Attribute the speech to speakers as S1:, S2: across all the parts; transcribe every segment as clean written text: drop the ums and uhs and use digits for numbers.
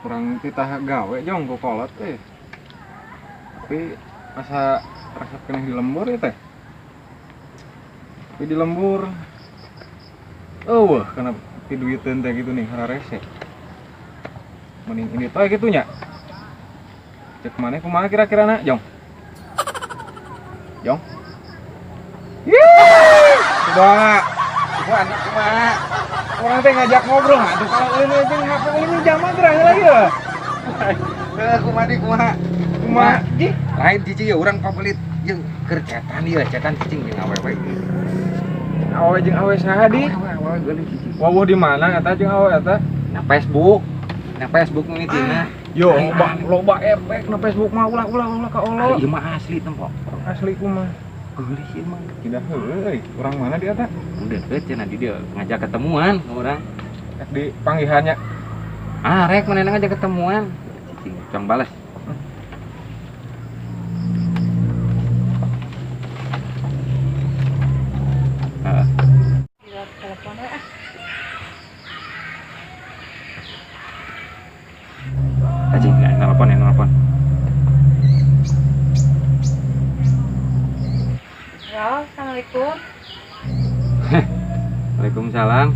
S1: Kurang titah gawe jong ku kolot teh. Tapi asa resep keneh di lembur ya teh. Tapi di lembur eueuh kana piduiteun teh gitu nih hararese. Mending ini teh kitu nya. Cek maneh kumaha kira-kira na, Jong? Jong? Yeay! Coba. Coba anak kumaha? Orang teh ngajak ngobrol, aduh kalau ulin aja HP ulin jam gerahnya lagi ya.
S2: Kumaha di kumaha?
S1: Kumaha?
S2: Ji, lain cicing ya urang pabelit jeung keur cetan ieu, cetan cicing jeung awewe.
S1: Awewe jeung awewe saha di?
S2: Awewe geuning cicing.
S1: Wawuh di mana eta jeung awewe eta?
S2: Na Facebook. Na Facebook mimitina.
S1: Yo, loba loba efek na Facebook mah ulah ulah ulah ka Allah.
S2: Ieu mah asli tempo.
S1: Asli kumaha?
S2: Geulis ieu mah.
S1: Tidak heueuy, urang mana dia eta?
S2: Udah deket cenah di dieu ngajak ketemuan ke urang.
S1: Rek di panggihannya.
S2: Ah, rek manehna ngajak ketemuan. Cicing, cong balas. Heeh.
S3: Telepon we ah.
S2: Cicing, nggak nelpon ya, nelpon.
S3: Halo, assalamualaikum.
S2: Waalaikumsalam.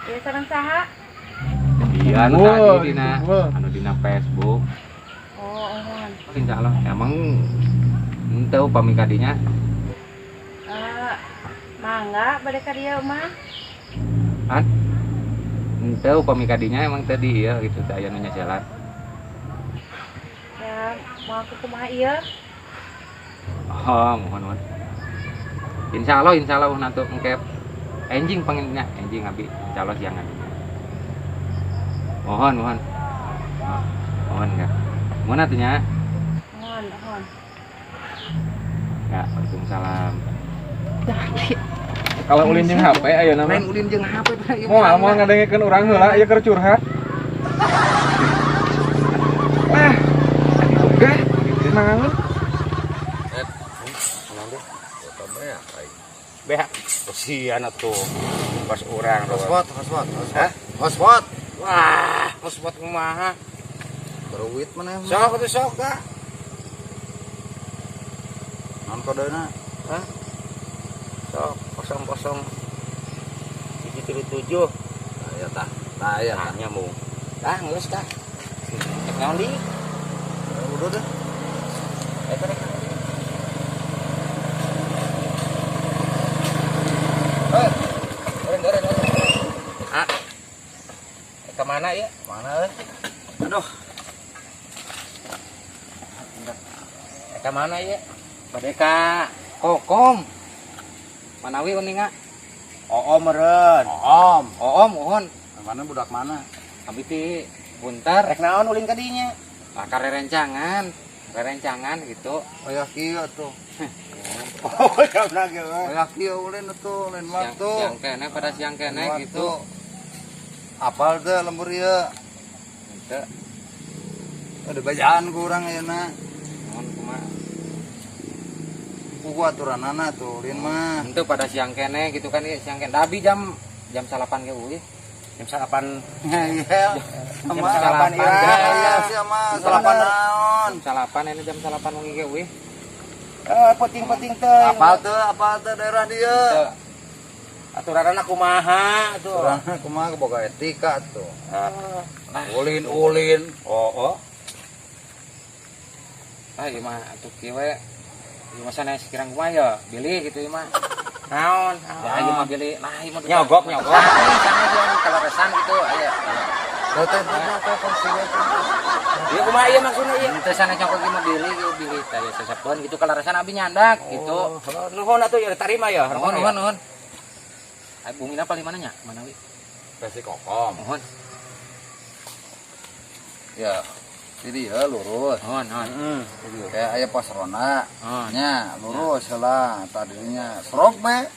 S3: Iya, sareng saha?
S2: Iya, anu tadi dina, anu dina Facebook.
S3: Oh, mohon.
S2: Insya Allah, emang henteu pami kadinya.
S3: Mangga bade ka dieu mah.
S2: An? Henteu pami kadinya emang tadi ieu gitu teh aya nu nyaselan.
S3: Ya, mau aku kumaha ieu?
S2: Oh, mohon mohon. Insya Allah nanti engkep enjing pengennya enjing abi, insya Allah siang abi. Mohon mohon. Mohon enggak. Mohon atunya.
S3: Mohon, mohon.
S2: Ya, waalaikumsalam.
S1: Kalau ulin jeung HP ayeuna mah.
S2: Lain ulin jeung HP teh.
S1: Moal moal ngadengekeun urang heula ieu keur curhat. Ah. Gah, naon?
S4: Beak kesian atuh pas urang
S5: hotspot hotspot hotspot hotspot.
S4: Wah, hotspot kumaha?
S5: Beruit maneh.
S4: Sok atuh sok da.
S5: Non kodena?
S4: Hah? Sok 00 737.
S5: Aya tah. Tah aya tah.
S4: Nyambung. Tah geus tah. Rek naon deui?
S5: Udah deh.
S4: Eta rek naon deui? Ah. Ke mana ya?
S5: Mana?
S4: Aduh. Ke mana ya?
S2: Bade ka Kokom. Manawi uninga?
S4: Oom meureun.
S5: Oom.
S2: Oom mohon.
S5: Mana budak mana?
S2: Abi ti Buntar.
S4: Rek naon ulin ka dinya?
S2: Ah, karerencangan. Rerencangan gitu.
S5: Aya kieu atuh.
S4: Oh, jam lagi.
S5: Aya kieu ulin atuh, lain waktu.
S2: Siang keneh pada siang keneh gitu.
S5: Apal teh lembur ieu?
S2: Henteu.
S5: Ada bajaan ku urang ayeuna.
S2: Mohon kumaha?
S5: Kuku aturanana tuh ulin mah.
S2: Henteu pada siang keneh gitu kan ieu siang keneh. Dabi jam 8 ge euy.
S4: Jam 8.
S5: Iya.
S4: Jam 8
S5: iya. Iya sia mah 8 naon.
S2: Jam 8 ini jam 8 wengi ge euy.
S4: Penting-penting teh.
S5: Apal teh daerah dieu.
S4: Aturanana kumaha tuh?
S5: Aturanana kumaha boga etika tuh. Ulin-ulin.
S4: Oh, oh.
S2: Ah, ieu mah atuh kieu we. Ieu mah sanes kirang kumaha ya, bilih gitu ieu mah.
S4: Naon?
S2: Ya ieu mah bilih. Nah, ieu mah
S4: nyogok nyogok.
S2: Sanes yang kaleresan gitu aya.
S5: Teh teh teh teh.
S4: Ieu kumaha ieu maksudna ieu?
S2: Teu sanes nyogok ieu mah bilih ieu bilih teh sesepeun gitu kaleresan abi nyandak gitu.
S4: Nuhun atuh ya tarima ya.
S2: Nuhun nuhun nuhun. Ai bumina paling mana nya? Manawi?
S5: Besi Kokom.
S2: Nuhun.
S5: Ya. Jadi ya lurus.
S2: Nuhun, nuhun.
S5: Kayak aya pos ronda. Nya lurus heula tadinya. Serok be.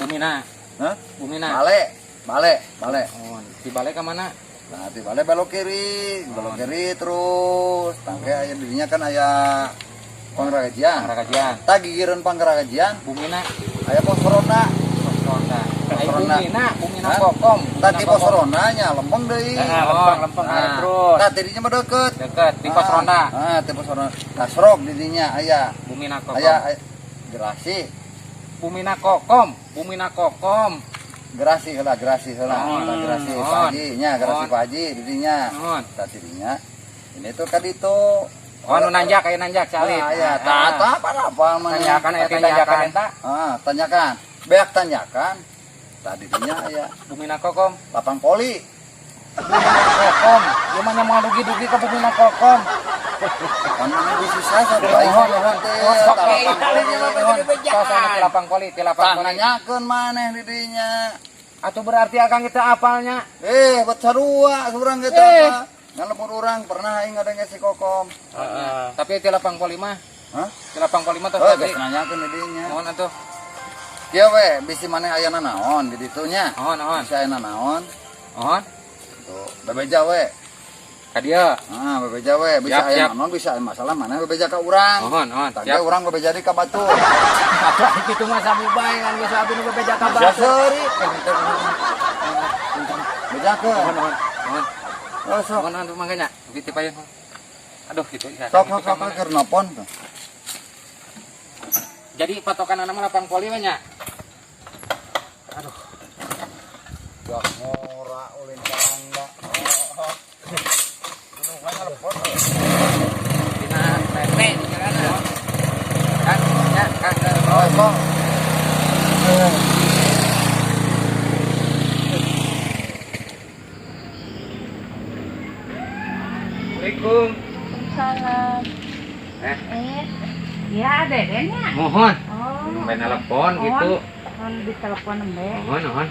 S2: Bumina.
S5: Hah?
S2: Bumina.
S5: Bale, bale, bale.
S2: Nuhun. Di bale ka mana?
S5: Nah, di bale belok kiri terus. Tangke aya dirinya kan aya Pangragajian.
S2: Pangragajian.
S5: Tah gigireun Pangragajian.
S2: Bumina.
S5: Aya pos ronda.
S2: Pos ronda.
S5: Pos ronda.
S2: Bumina, bumina kokom.
S5: Tadi pos ronda nya lempeng deui.
S4: Nah, lempeng lempeng
S2: Nah.
S4: terus.
S5: Tah didinya mah deket.
S2: Deket di pos ronda.
S5: Ah, di pos ronda. Tah serok didinya aya.
S2: Bumina kokom.
S5: Aya gerasi.
S2: Bumina kokom, bumina kokom.
S5: Gerasi heula, gerasi heula.
S2: Oh.
S5: Tah gerasi
S2: Oh.
S5: Pak Haji nya, gerasi
S2: Oh.
S5: Pak Haji didinya.
S2: Nuhun.
S5: Tah didinya. Ini tuh ka ditu.
S2: Oh, nu nanjak aya nanjak salib.
S5: Ah, aya. Tah tah apa apa mana.
S2: Tanjakan aya
S4: Tapi tanjakan
S2: tanjakan.
S4: eta
S5: Ah, tanyakan. Beak tanyakan. Tah didinya aya
S2: Bumina kokom.
S5: lapang poli.
S2: Bumina kokom. Ieu mah nya moal dugi-dugi ka bumina kokom.
S5: Kan ini bisa sasa baik
S2: Nuhun, nuhun.
S5: teh.
S2: Sok
S5: Tah,
S2: we,
S5: lapang poli.
S2: nuhun. Tos anu ti lapang poli, ti lapang
S5: Tah
S2: poli.
S5: nanyakeun maneh didinya.
S2: Atuh berarti akang kita apalnya.
S5: Eh, buat sarua urang gitu
S2: Eh.
S5: apa? Ngalebur urang pernah aing ngadenge si Kokom.
S4: Heeh.
S2: Tapi ti lapang poli mah,
S5: Hah?
S2: ti lapang poli mah tos
S5: Oh,
S2: tadi.
S5: geus nanyakeun didinya.
S2: Nuhun atuh.
S5: Kieu we, bisi maneh aya naon di ditu nya.
S2: Nuhun, nuhun.
S5: Bisi aya naon.
S2: Nuhun.
S5: Tuh, bebeja we.
S2: Ka dieu.
S5: Ah, bebeja we, bisa
S2: Siap,
S5: aya
S2: siap.
S5: naon bisa aya masalah maneh bebeja ka urang.
S2: Nuhun, nuhun.
S5: Tah
S2: Siap.
S5: ge urang bebeja di ka batur.
S4: Atuh kitu mah sami bae ngan geus abi nu bebeja ka
S5: Bisa
S4: batur.
S5: seuri. Bejakeun.
S2: Nuhun, nuhun. Nuhun.
S5: Oh, sok.
S2: Nuhun atuh mangga nya. Abi ti payun. Aduh gitu. Ya,
S5: Sok sok sok keur nelpon.
S2: Jadi patokan anak mah lapang poli we nya. Aduh.
S5: Dak ngora ulin karangga.
S2: Dina tete di jalan. Kan, ya, kan.
S5: Oh, sok.
S2: Assalamualaikum.
S3: Salam.
S2: Eh.
S3: Eh, ya dedenya.
S2: Mohon.
S3: Oh.
S2: Main telepon gitu.
S3: Mohon ditelepon embe.
S2: Mohon, mohon.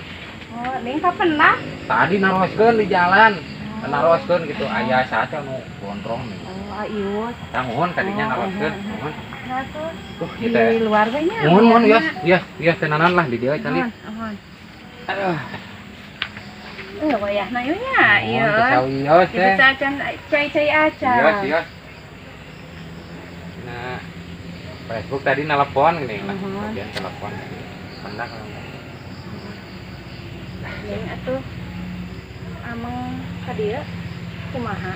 S3: Oh, ning kapan lah?
S2: Tadi naroskeun di jalan. Naroskeun gitu aya saha nu gondrong nih.
S3: Oh, ayo.
S2: Tah mohon tadinya
S3: Oh,
S2: naroskeun,
S3: mohon.
S2: mohon.
S3: Nah, tuh
S2: Gitu ya.
S3: di luar we nya.
S2: Mohon, mohon, yos, yos, yos tenanan lah di dieu cali.
S3: Mohon, mohon.
S2: Aduh.
S3: Eh, wayahna ieu nya. Iya.
S2: Mohon kesawios
S3: Kita
S2: teh.
S3: cacan cai-cai acan.
S2: Yos, yos. Nah, Facebook tadi nelpon gini lah,
S3: Mhm.
S2: bagian telepon. Pernah kalau enggak.
S3: Ning atuh ameng ka dieu kumaha?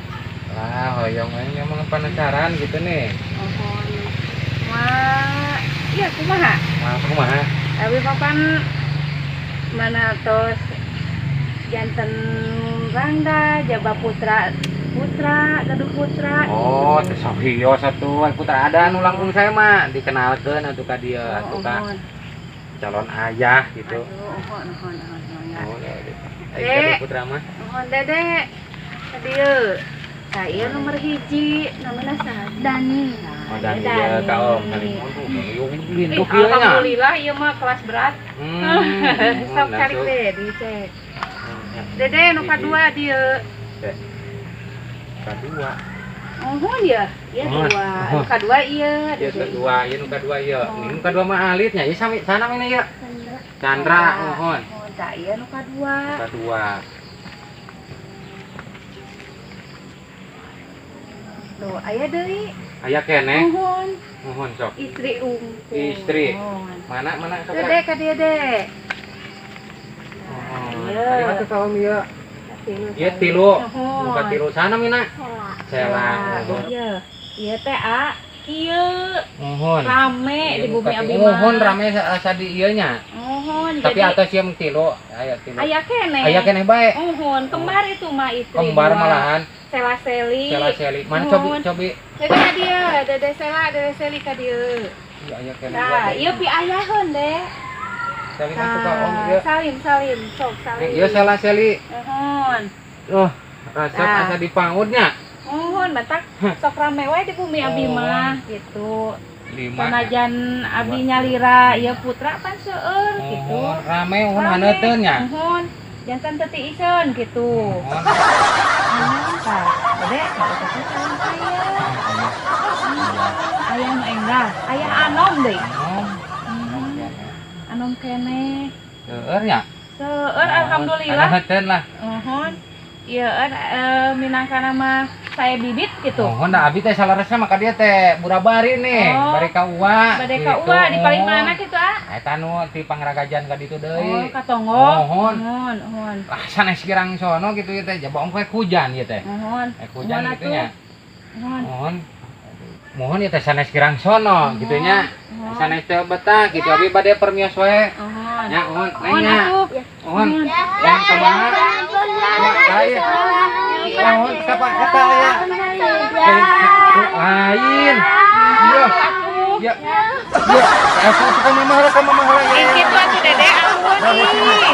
S2: Lah, hoyong we emang penasaran gitu nih.
S3: Mohon. Wah, iya kumaha?
S2: Mah kumaha?
S3: Abi papan mana tos janten rangda jaba putra putra gaduh putra.
S2: Oh, teh sok hios atuh putra ada nu langkung saya mah dikenalkeun atuh ka dieu atuh ka
S3: mohon.
S2: calon ayah gitu.
S3: Aduh, mohon, mohon, mohon, mohon.
S2: Oh, ya, ya.
S3: Dek.
S2: Ai gaduh putra mah.
S3: Mohon dede ka dieu. Tah ieu nomor hiji namina saha?
S6: Dani.
S2: Oh, dan dia ka om saling
S3: Ih,
S2: lintuh kieu nya.
S3: alhamdulillah ieu mah kelas berat. Sok cari
S2: langsung.
S3: deh dicek. Dede nu kadua dieu.
S2: Kadua.
S3: Mohon ya, ieu
S2: Mohon.
S3: dua. Nu kadua ieu.
S2: Ieu
S3: Dede.
S2: kedua, ieu nu kadua ieu.
S3: Oh.
S2: Ini nu kadua mah alitnya, ieu sami sana mana ieu? Chandra, mohon.
S3: Mohon tah ieu nu kadua.
S2: Nu kadua.
S3: Tuh, aya deui.
S2: Aya keneh,
S3: Mohon.
S2: mohon sok.
S3: Istri unggul.
S2: Istri.
S3: Mohon.
S2: Mana mana sok.
S3: Dede ka dieu deh.
S2: Mohon.
S3: Iya.
S2: Tadi mah tuh ka om ieu.
S3: Tilu.
S2: Ieu tilu.
S3: Mohon.
S2: Nu katilu sana mina. Sela. Mohon.
S3: Iya. Ieu teh a kieu
S2: Mohon.
S3: rame di
S2: Ieu nu
S3: bumi
S2: katilu.
S3: abi mah.
S2: Mohon rame asa di ieu nya.
S3: Mohon.
S2: Tapi
S3: Jadi
S2: atas ieu tilu, aya tilu.
S3: aya keneh.
S2: Aya keneh bae.
S3: Mohon kembar itu mah istri.
S2: Kembar
S3: dua.
S2: malahan.
S3: Sela Seli.
S2: Sela Seli. Mana cobi
S3: Mohon.
S2: cobi.
S3: Dede ka dieu, dede Sela, dede Seli ka dieu.
S2: Iya aya keneh.
S3: Nah, ieu piayaheun deh.
S2: Seli mah tuh ka om ieu.
S3: Salim, salim, sok salim.
S2: Ieu Sela Seli.
S3: Mohon.
S2: Oh, resep
S3: Nah.
S2: asa dipautnya.
S3: Mohon matak sok rame wae di bumi abi mah gitu.
S2: Lima.
S3: Sanajan abi nyalira ieu putra pan seueur gitu.
S2: Mohon rame mohon
S3: Rame.
S2: haneuteun nya.
S3: Mohon jantan teu tiiseun gitu.
S2: Mohon.
S3: Tah, dede eta teh calon ayah. Ayah nu enggal, ayah anom deui.
S2: Anom.
S3: Anom keneh.
S2: Seueur nya.
S3: Seueur alhamdulillah.
S2: Haneuteun lah.
S3: Mohon. Ieu minangkana mah Saya bibit gitu.
S2: Mohon dah, abi teh saleresna mah ka dieu teh burabari nih,
S3: Oh.
S2: bari ka Uwa.
S3: Bade ka
S2: gitu.
S3: Uwa di paling mana gitu, ah?
S2: Eta nu ti Pangragajan ka ditu
S3: Oh,
S2: deui.
S3: ka Tonggo.
S2: Mohon.
S3: Mohon, mohon.
S2: Lah, sanes kirang sono gitu ieu teh, jaba ongkoh hujan ieu teh.
S3: Mohon.
S2: Eh, hujan
S3: Mohon
S2: gitu nya.
S3: atuh. Mohon.
S2: Mohon. Mohon ya teh, sanes kirang sono gitu nya.
S3: Mohon.
S2: Sanes teu betah gitu, abi bade permios we.
S3: Mohon.
S2: Nya, mohon,
S3: Mohon
S2: neng nya.
S3: atuh.
S2: Mohon. Yang kumaha? Ya, lain. Mohon siapa eta ya? Lain. Iya. Ya. Ya, asup ka mama heula, ka mama heula ya.
S3: Ih, kitu atuh, Dede, ampun ih.